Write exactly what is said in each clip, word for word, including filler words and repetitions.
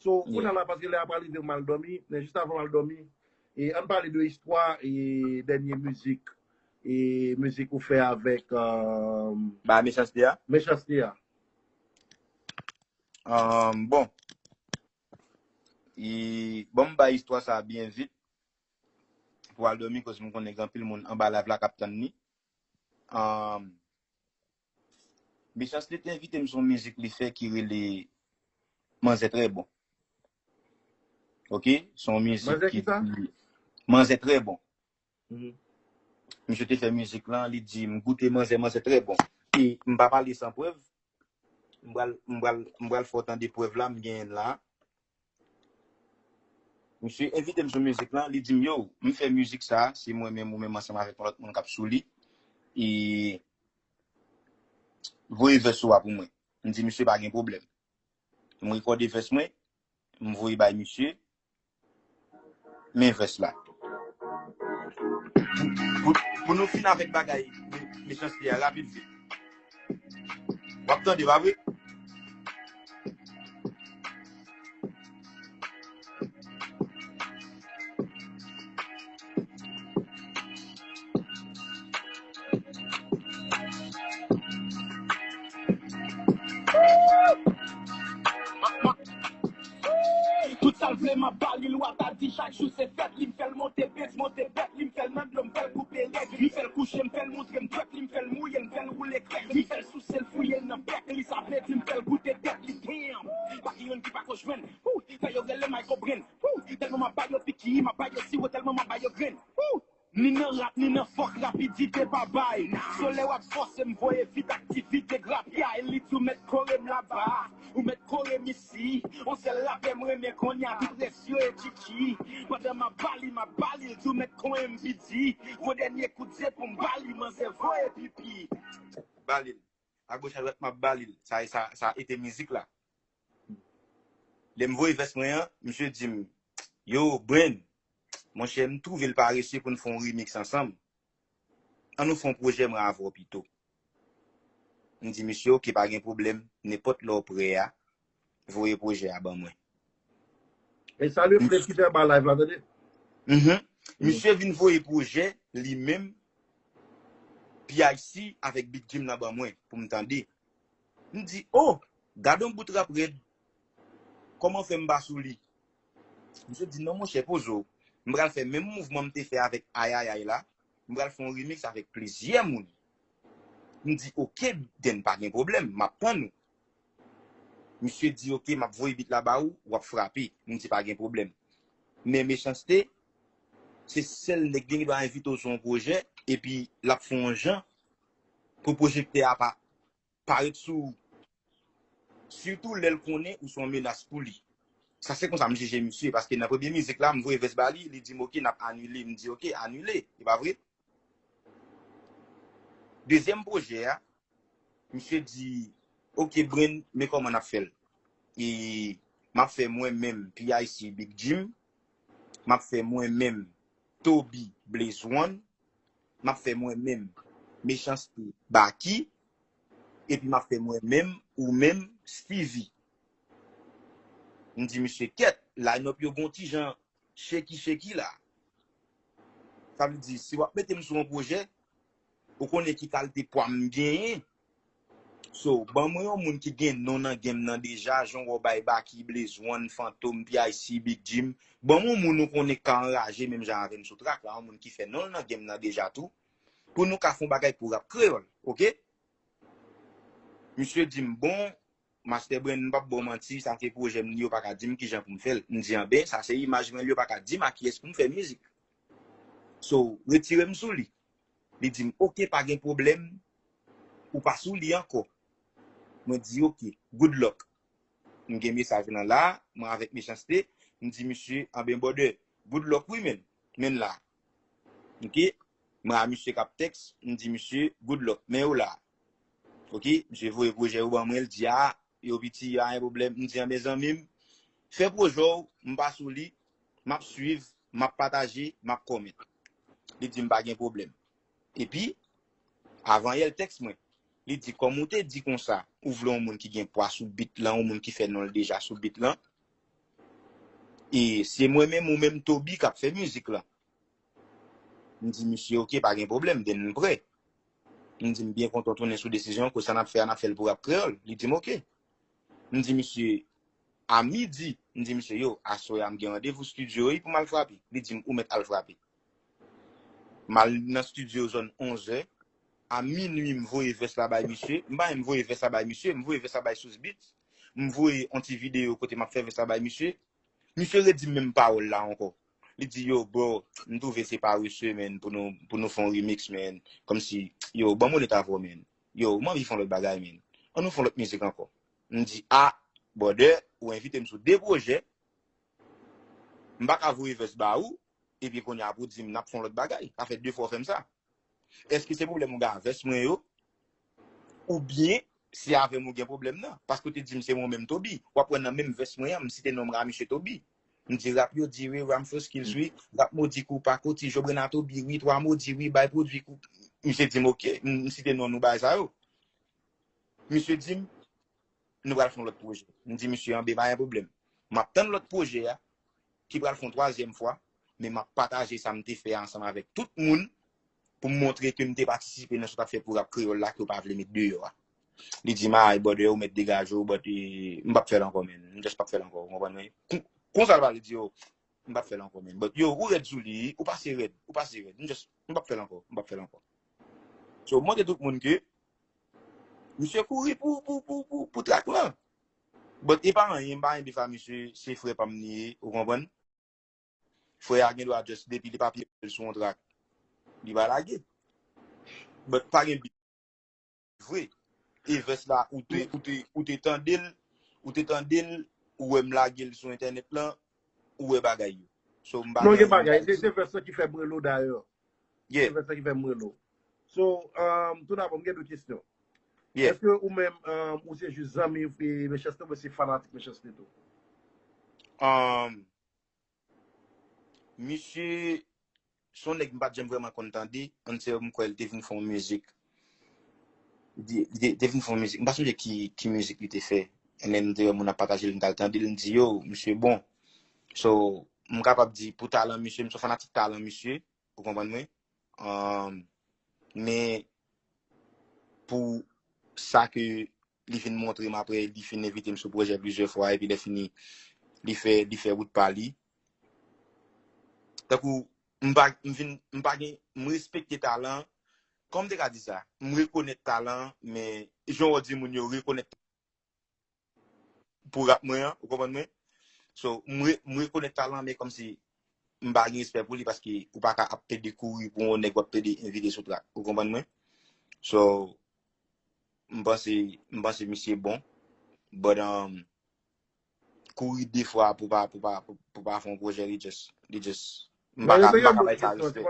So, kounye a la, paske lè a pral rive m al dòmi, men jis avan m al dòmi, e ann pale de istwa e dènye mizik, e mizik ou fè avèk, um, ba Mechanste a. Mechanste a. Um, bon. E, bon, m bay istwa sa byen vit pou al dòmi, koz m konnen gen anpil moun anba live la k ap tann li. Um, Mechanste te envite m sou yon mizik li fè ki rele Manzè Trè Bon. Ok? Se yon mizik ki di Manzè Trè Bon. Misye te fè mizik lan, li di, "M goute manzè, manzè trè bon." E m pa pale san prèv. M pral, m pral, m pral fè w tande prèv la, m genyen l la. Misye envite m sou mizik lan, li di m, "Yo, m fè mizik sa, se mwen menm ou menm ansanm avèk yon lòt moun k ap sou li. E voye vès ou a pou mwen." M di misye pa gen pwoblèm. M rekòde vès mwen, m voye bay misye, men vès la. Pou, pou, pou nou fin avèk bagay Mechanste a rapid vit. W ap tande, pa vre? Tout sa l vle, m ap ba li l, w ap di chak jou se fèt li. M fè l monte Benz, monte bèt li, m fè l nan dlo, m fè l koupe rèd li, m fè l kouche, m fè l montre m dwèt li, m fè l mouye, m fè l woule krèk li, m fè l souse l, fouye l nan bèk li, sa vle di m fè l goute tèt li. Damn! Pa gen youn ki pa ko jwenn. Woo! Fè yo rele Michael Brand. Woo! Tèlman m ap ba yo piki, m ap ba yo siwo, tèlman m ap ba yo grenn. Woo! Ni nan rat, ni nan fòk, rapidite pa bay. Solèy w ap fòse m voye vit aktivite grapyay. Li di ou mèt kore m laba, ou mèt kore m isi. On sèl lapè m renmen kounye a, tout rès yo e kiki. Pandan m ap ba li, m ap ba li, li di ou mèt konyen m pidi. Vo dènye kout zye pou m ba li, manzè voye pipi. Ba li l. Agoch adwat m ap ba li l. Sa, sa, sa ete mizik la. Lè m voye vès mwen an, misye di m, "Yo, Brenn, monchè, m twouve l parese pou n fè yon remix ansanm. An nou fè yon pwojè mwen avè w pito." M di misye, "Ok, pa gen pwoblèm, nenpòt lè w prè a, voye pwojè a ban mwen." E salye frè ki te anba live la, tande. Mhm. Misye vin voye pwojè, li menm, P I C avèk Big Jim nan ban mwen, pou m tande. M di, "Oh, gade yon bout rap rèd. Kòman fè m pa sou li?" Misye di, "Non, monchè, poze w. M pral fè menm mouvman m te fè avèk Ayayay la. M pral fè yon remix avèk plizyè moun." M di, "Ok, then pa gen pwoblèm, m ap tann ou." Misye di, "Ok, m ap voye beat la ba ou, w ap frape." M di, "Pa gen pwoblèm." Men Mechanste, se sèl nèg li gen dwa envite w sou yon pwojè, epi l ap fè yon jan pou pwojè a pa parèt sou ou. Sitou lè l konnen ou se yon menas pou li. Sa se konsa m jije misye, paske nan premye mizik la, m voye vès ba li, li di m, "Ok, n ap anile." M di, "Ok, anile." E pa vre? Dezyèm pwojè a, misye di, "Ok, Brenn, men kòman n ap fè l. E m ap fè mwen menm P I C Big Jim, m ap fè mwen menm Toby Blaze One, m ap fè mwen menm Mechanste Baky, epi m ap fè mwen menm ou menm Steevy." M di misye, "Kèt, line up yo gon ti jan shaky shaky la." Sa vle di, si w ap mete m sou yon pwojè, ou konnen ki kalite pwa m genyen. So, ban mwen yon moun ki gen non nan game nan deja, jan w bay Baky, Blaze One, Fantom, P I C, Big Jim. Ban mwen yon moun ou konnen k ka anraje menm jan avè m sou track la, yon moun ki fè non l nan game nan deja tou. Pou nou ka fè yon bagay pou rap kreyòl, ok? Misye di m, "Bon, Master Brenn, m p ap ba w manti, sa se pwojè m li, yo pa ka di m kijan pou m fè l." M di, "Anben, sa se imaj mwen li, yo pa ka di m a kiyès pou m fè mizik." So, retire m sou li. Li di m, "Ok, pa gen pwoblèm, ou pa sou li ankò." Mwen di, "Ok, good luck." M gen mesaj lan la, mwen avèk Mechanste, m di misye, "Anben, brother, good luck wi, men, men la." Ok? Mwen a misye k ap tèks, m di misye, "Good luck, men yo la." Ok? Misye voye pwojè yo ban mwen, l di, "A, yo piti, a, en pwoblèm." M di, "Anben, zanmi m, fè pwojè w, m pa sou li, m ap swiv, m ap pataje, m ap kòmèt." Li di m, "Pa gen pwoblèm." Epi, avan yè l tèks mwen, li di, "Kòm ou te di konsa, ou vle yon moun ki gen pwa sou beat lan, yon moun ki fè non l deja sou beat lan, E se mwen menm ou menm Toby k ap fè mizik lan. M di misye, "Ok, pa gen pwoblèm, den m prè." M di, "M byen kontan tounen sou desizyon, koz sa n ap fè a, n ap fè l pou rap kreyòl." Li di m, "Ok." M di misye, a midi, m di misye, "Yo, aswè a m gen randevou studio wi pou m al frape." Li di m, "Ou mèt al frape." M al nan studio zòn onz è, a minui m voye vès la bay misye, m pa menm voye vès la bay misye, m voye vès la bay Sous Beats, m voye yon ti videyo kote m ap fè vès la bay misye. Misye redi m menm pawòl la ankò. Li di, "Yo, bro, m twouve se parese, man, pou nou, pou nou fè yon remix, man. Kòmsi, yo, ban m onèt avè w, man. Yo, m anvi fè yon lòt bagay, man. Ann nou fè yon lòt mizik ankò." M di, "A, brother, ou envite m sou de pwojè, m pa ka voye vès ba ou, epi kounye a pou di m n ap fè yon lòt bagay. Sa fè de fwa w fè m sa. Èske se pwoblèm ou gen ak vès mwen yo? Oubyen se avè m ou gen pwoblèm nan? Paske w te di m se mwen menm Toby. W ap wè nan menm vès mwen an, m site non m Ramisye Toby. M di rap yo di wi, Ramfo Skills wi, rap modi kou pa koti, Jobrena Toby wi, twa modi wi, bay pwodui kou." Misye di m, "Ok," m site non nou bagay sa yo. Misye di m, "Nou pral fè yon lòt pwojè." M di misye, "Anben, pa gen pwoblèm. M ap tann lòt pwojè a, ki pral fè yon twazyèm fwa, men m ap pataje sa m te fè a ansanm avèk tout moun pou m montre ke m te patisipe nan sa w t ap fè pou rap kreyòl la ke w pa vle met deyò a." Li di m, "Ay, brother, ou mèt degaje w, but eh, m p ap fè l ankò, man. M just p ap fè l ankò, ou konprann mwen?" Kon- Konsa l pale, li di, "Yo, m p ap fè l ankò, man. But yo, ou rèd sou li, ou pase rèd, ou pase rèd. M just, m p ap fè l ankò, m p ap fè l ankò." So, montre tout moun ke misye kouri pou, pou, pou, pou, pou trak lan. But e pa anyen, m pa gen bif a misye, se frè pa m li ye, ou konprann? Frè a gen dwa just depi li pa pye l sou yon trak, li pa lage. But pa gen bif vre. E vès la, ou te, ou te, ou te tande l, ou te tande l, ou wè m lage l sou entènèt lan, ou wè bagay yo. So, m pa Non, gen gen bagay. Se, se vès la ki fè m rele w dayè. Yeah. Se vès la ki fè m rele w. So, um, tou dabò, m gen de kesyon. Yeah. Èske ou menm, um, ou se jis zanmi e Mechanste, oubyen se fanatik Mechanste tou? Um, misye, se yon nèg m pa t janm vrèman konn tande, until m kwè l te vin fè yon mizik. Li te, li te, te vin fè yon mizik. M pa sonje ki, ki mizik li te fè. And then, m te wè moun ap pataje l, m t al tande l, m di, "Yo, misye bon." So, m kapab di, pou talan misye, m se yon fanatik talan misye, ou konprann mwen? Um, men, pou sa ke li vin montre m apre, li fin envite m sou pwojè plizyè fwa, epi lè fini, li fè, li fè wout pa li. Tankou, m pa, m vin, m pa gen, m respekte talan, kòman m te ka di sa? M rekonèt talan, men jan w di moun yo rekonèt pou rap mwen an, ou konprann mwen? So, m re- m rekonèt talan, men kòmsi m pa gen respè pou li paske ou pa ka ap pede kouri pou yon nèg w ap pede envite sou trak, ou konprann mwen? So, m panse, m panse misye bon, but, um, kouri de fwa pou pa, pou pa, pou, pou pa fè yon pwojè, li just, li just, m pa Men ka, m pa ka bay sa respè.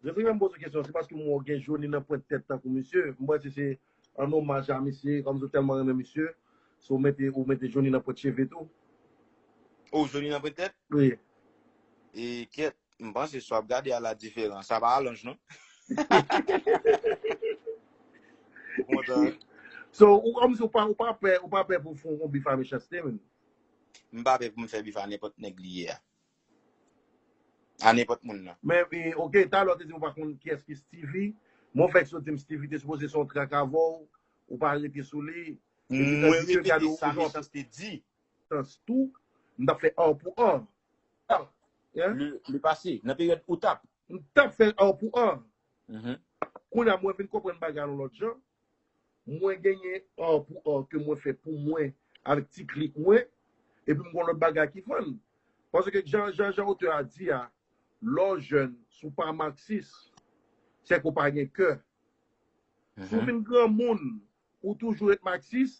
Rezon ki fè m poze kesyon, se paske m wè w gen Joni nan pwent tèt tankou misye. M panse se an omaj a misye, kòmsi w tèlman renmen misye, so w mete, ou mete Joni nan pwent cheve tou. Oh, Joni nan pwent tèt? Wi. E kèt, m panse sa w ap gade a la diferan. Sa pa alonj, non? Ou kontan? So, ou kòmsi w pa, ou pa pè, ou pa pè pou w fè yon bif a Mechanste, menm? M pa pè pou m fè bif a nenpòt nèg li ye a. A nenpòt moun nan. Men, e, ok, talè w te di w pa konn kiyès ki Steevie. Mwen fèk sot di m Steevie te sipoze se yon trak avè w, ou pa rete sou li. Epi Mwen tandis ke gade repete ou, sa ou jan Mechanste di. Sans tou, m t ap fè an pou an. Hein? Le, le passé, nan peryòd ou t ap. M t ap fè an pou an. Mhm. Kounye a, mwen vin konprann bagay la yon lòt jan. Mwen genyen an pou an ke mwen fè pou mwen avèk ti klik mwen, epi m gon lòt bagay ki vann. Paske jan, jan, jan otè a di a, lè w jèn, si w pa maksis, se ke w pa gen kè. Si w vin granmoun, ou toujou ret maksis,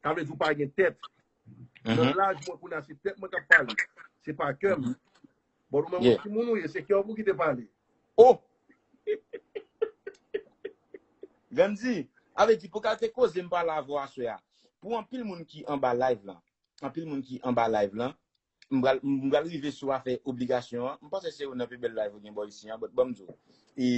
sa vle di w pa gen tèt. Nan laj mwen kounye a, se tèt mwen k ap pale, se pa kè m. Bon, nou menm yon timoun ou ye, se kè w pou kite pale. Oh! Grandy, a vle di pou kalite koze m pale avè w aswè a. Pou anpil moun ki anba live lan, anpil moun ki anba live lan, m pral, m pral rive sou afè obligasyon an. M panse se youn nan pi bèl live ou gen bò isi an, but ban m di w. E